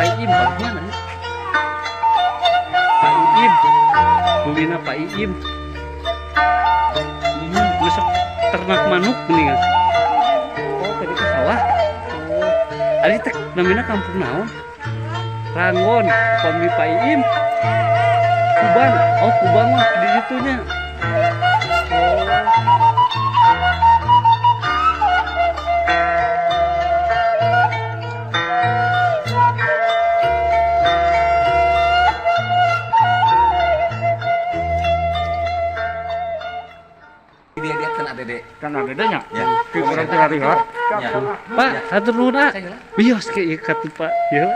Pak Iim mana ya? Pak Iim, bumina Pak Iim. Masuk ternak manuk nih kan. Oh, tadi ke sawah. Oh, ari teh namanya kampung naon? Ranggon, pami Pak Iim. Kuban, oh, Kuban mah di situnya. Oh. Dia dia kan ada dek. Kan ada nya. Ya. Ki urang teh hari. Ya. Pak, hatur nuhun ah. Wios ke ieu katuh, Pak. Ya.